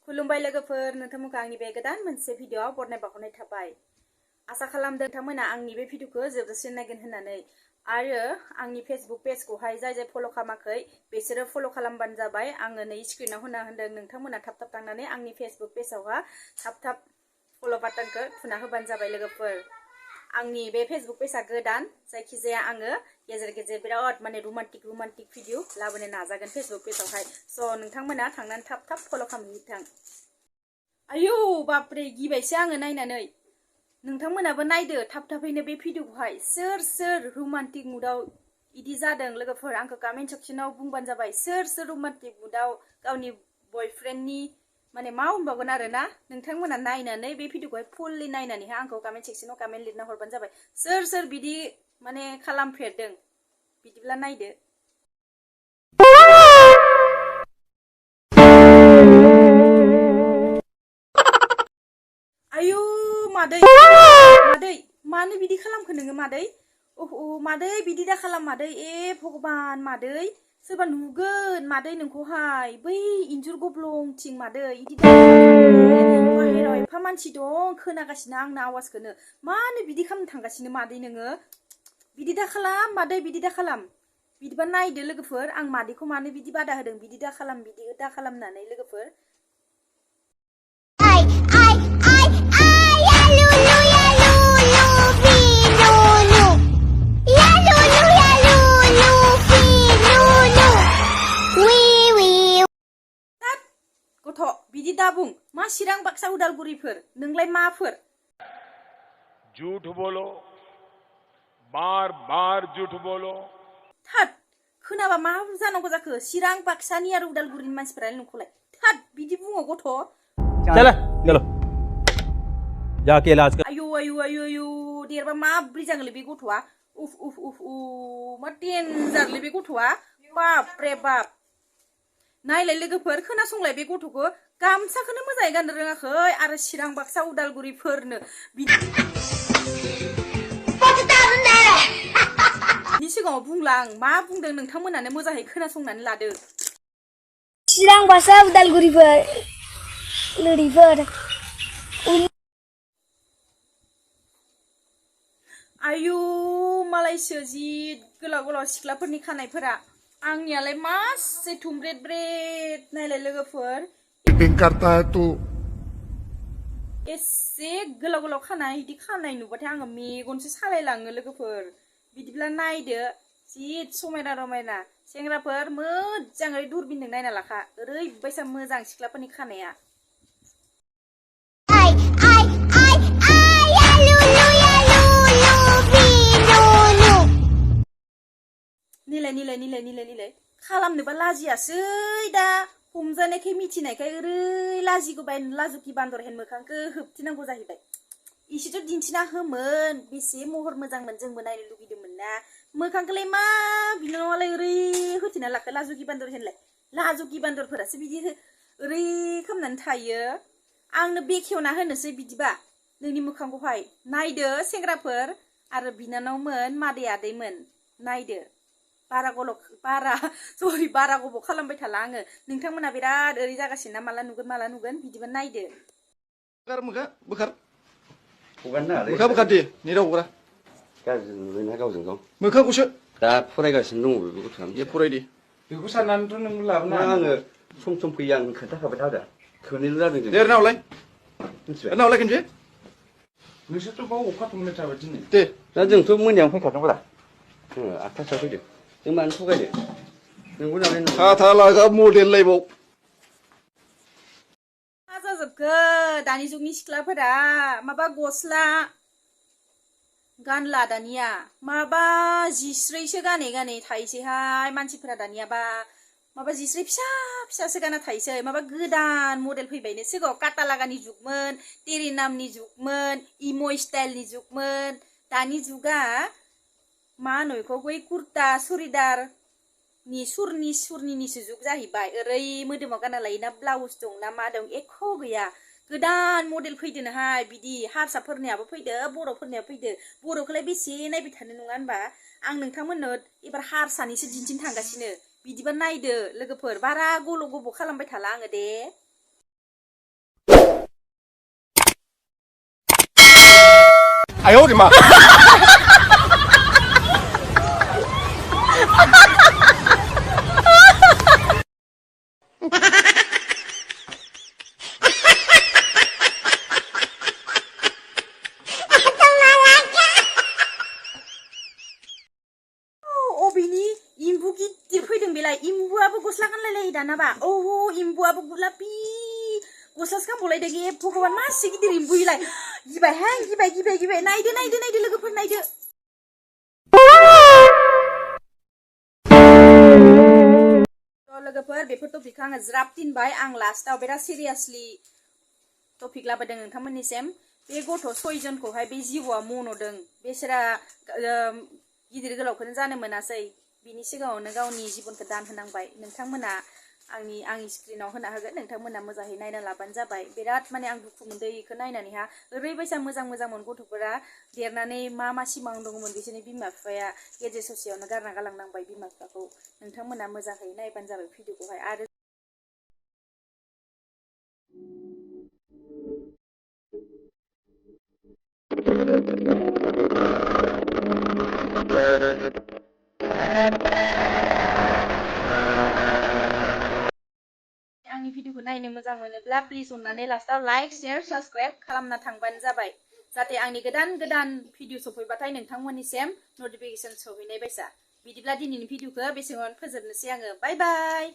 खुलुमबाय लोगोफोर नोंथांमोनखौ आंनि बे गोदान मोनसे भिडिअआव बरनाय बावहरनाय थाबाय आसा खालामदों नोंथांमोना आंनि बे भिडिअखौ जोबजासिम नायगोन होननानै आरो आंनि फेसबुक पेजखौहाय जाय फलो खालामाखै बिसोरो फलो खालामबानो जाबाय आङो नै स्क्रिनाव होना होनदों नोंथांमोना थाब थाब थांनानै आंनि फेसबुक पेजआवहा थाब फलो बाटनखौ थुना होबानो जाबाय लोगोफोर आंनि बे फेसबुक पेजआ गोदान जायखिजाया आङो गेजेर गेजेर बिराद माने रोमान्टिक भिडिअ लाबोनो नाजागोन फेसबुक पेजआवहाय स' नोंथांमोना थांनानै थाब फलो खालामहैथां आयौ बापरे गिबायसो आङो नायनानै नोंथांमोनाबो नायदो थाबैनो बे भिडिअखौहाय सोर रोमान्टिक मुडआव इदि जादों लोगोफोर आंखौ कमेन्ट सेक्सनाव बुंबानो जाबाय सोर रोमान्टिक मुडआव गावनि बयफ्रेन्डनि माने मा होनबावगोन आरो ना नोंथांमोना नायनानै बे भिडिअखौहाय फुल्लि नायनानैहाय आंखौ कमेन्ट सेक्सनाव कमेन्ट लिरना हरबानो जाबाय सोर बिदि माने खालामफेरदों बिदिब्ला नायदो आयु मादै मानो बिदि खालामखो नोङो मादै मादै बिदि दा खालाम मादै ए भगबान मादै सोरबा नुगोन मादै नोंखौहाय बै इन्जुर गब्लंथिं मादै इदि बाहेराव एफा मानसि दं खोनागासिनो आंना आवाजखौनो मानो बिदि खालामनो थांगासिनो मादै नोङो बिदि दा खालाम मादै बिदि दा खालाम बिदिबा नायदो लोगोफोर आं मादैखौ मानो बिदि बादा होदों बिदि दा खालामनानै लोगोफोर बिदि दाबुं मा चिरां बाक्सा उदालगुरिफोर नोंलाय माफोर झूठ बोलो बार बार झूठ बोलो थाद खोनाबा मा जानांगौ जाखो चिरां बाक्सानि आरो उदालगुरिनि मानसिफोरा नोंखौलाय थाद बिदि बुङो गथ' चलो चलो जाके इलाज कर आयु देरबा माब्रै जागोनलै बे गथ'आ उफ मा डेन्जारलै बे गथ'आ बाप रे बाप नायलाय लोगोफोर खोनासंलाय बे गथ'खौ गामसाखौनो मोजाङै गाननो रोङाखै आरो चिरां बाक्सा उदालगुरिफोरनो बिनि सिगाङाव बुंला आं मा बुंदों नोंथांमोनानो मोजाङै खोनासंनानै लादो चिरां बाक्सा उदालगुरिफोर लोरिफोर आयु मालायसो जि गोलाव सिख्लाफोरनि खानायफोरा आंनियालाय मासे थुमब्रेद नायलाय लोगोफोर एसे गोलाव खानाय इदि खानाय नुबाथाय आङो मेगनसो सालायलाङो लोगोफोर बिदिब्ला नायदो जि समायना रमायना सेंग्राफोर मोजाङै दुरबिनजों नायना लाखा ओरैबायसा मोजां सिख्लाफोरनि खानाया निलाय खालामनोबा लाजियासै दा हमजानायखाय मिथिनायखाय ओरै लाजुखि बान्दर हेन मोखांखौ होबथिनांगौ जाहैबाय इसेथ' दिन्थिना होमोन बेसे महर मोजांमोन जोंबो नायनो लुगैदोंमोन ना मोखांखौलाय मा बिनानावालाय ओरै होथेना लाखो लाजुखि बान्दर हेनलाय लाजुखि बान्दरफोरासो बिदि ओरै खालामनानै थायो आंनो बेखेवना होनोसै बिदिबा नोंनि मोखांखौहाय नायदो सेंग्राफोर आरो बिनानावमोन मादै आदैमोन नायदो बारा गोबाव खालामबाय थाला आङो नोंथांमोना बिराद ओरै जागासिनो ना माला नुगोन बिदिबा नायदो बोखार दे नेदाव हरा गाज्रि नुबायना गावजों गाव मोखांखौसो दा फरायगासिनो दङ बे गथ'आ दे फरायदे बेखौ साननानैथ' नों लाबोना आङो सम फैयो आं खोन्थाखाबाय थादों थोनैल' जादों जों दे नावलाय खनसे नोंसोरथ' बाव अखा थमबाय थाबाय दिनै दे दा जोंथ' मोनायावनो फैखादोंब्रा 8थासोआव फैदों जों मानो थगायनो नोंबो नालाय थाथा लागा मडेल लायबाव मा जाजोबखो दानि जुगनि सिख्लाफोरा माबा गस्ला गानला दानिया माबा जिस्रैसो गानै थायोसैहाय मानसिफोरा दानियाबा माबा जिस्रै फिसासो गाना थायोसै माबा गोदान मडेल फैबायनो सिगाङाव काटा लागानि जुगमोन तेरि नामनि जुगमोन इम' स्टाइलनि जुगमोन दानि जुगा मा होनो बेखौ बै कुर्ता सुरिदारनि सुरनिनिसो जुग जाहैबाय ओरै मोदोमाव गानना लायोना ब्लाउस दं ना मा दं एख' गैया गोदान मडेल फैदोनोहाय बिदि हारसाफोरनियाबो फैदो बर'फोरनियाबो फैदो बर'खौलाय बेसे नायबाय थानो नङा होनबा आं नोंथांमोननो एबार हारसानिसो दिन्थिनो थांगासिनो बिदिबा नायदो लोगोफोर बारा गल' गब' खालामबाय थाला आङो दे 哎呦我的妈！ अबेनि इम्बु गिदिर फैदों बेलाय इम्बुआबो गस्ला गानलायलायो दानाबा इम्बुआबो गुलापि गस्लासो गानबावलायदों ए भगबान मासे गिदिर इम्बु इलाय गिबायहाय गिबाय नायदो लोगोफोर नायदो लोगोफोर बेफोर टपिकखौ आङो ज्राब दिनबाय आं लास्टाव बिराद सिरियासलि टपिक लाबोदों नोंथांमोननिसिम बे गथ' 6 जनखौहाय बे जिबौआ मन'दों बेसोरा गिदिर गोलावखौनो जानो मोनासै बिनि सिगाङावनो गावनि जिबनखौ दान होनांबाय नोंथांमोना आंनि स्क्रिनाव होना होगोन नोंथांमोना मोजाङै नायना लाबानो जाबाय बिराद माने आं दुखु मोनदों इखौ नायनानैहा ओरैबायसा मोजांमोन गथ'फोरा देरनानै मा सिमां दङमोन बिसोरनि बिमा बिफाया गेजेर ससेयावनो गारना गालांनांबाय बिमा बिफाखौ नोंथांमोना मोजाङै नायबानो जाबाय भिडिअखौहाय आरो आंनि भिडिअखौ नायनो मोजां मोनोब्ला प्लिज अननानै लास्टाव लाइक शेयार साबस्क्राइब खालामना थांबानो जाबाय जाहाथे आंनि गोदान भिडिअ सफैबाथाय नोंथांमोननिसिम नटिफिकेसन सहैनाय बायसा बिदिब्ला दिनैनि भिडिअखौ बेसेबां फोजोबनोसै आङो बाय बाय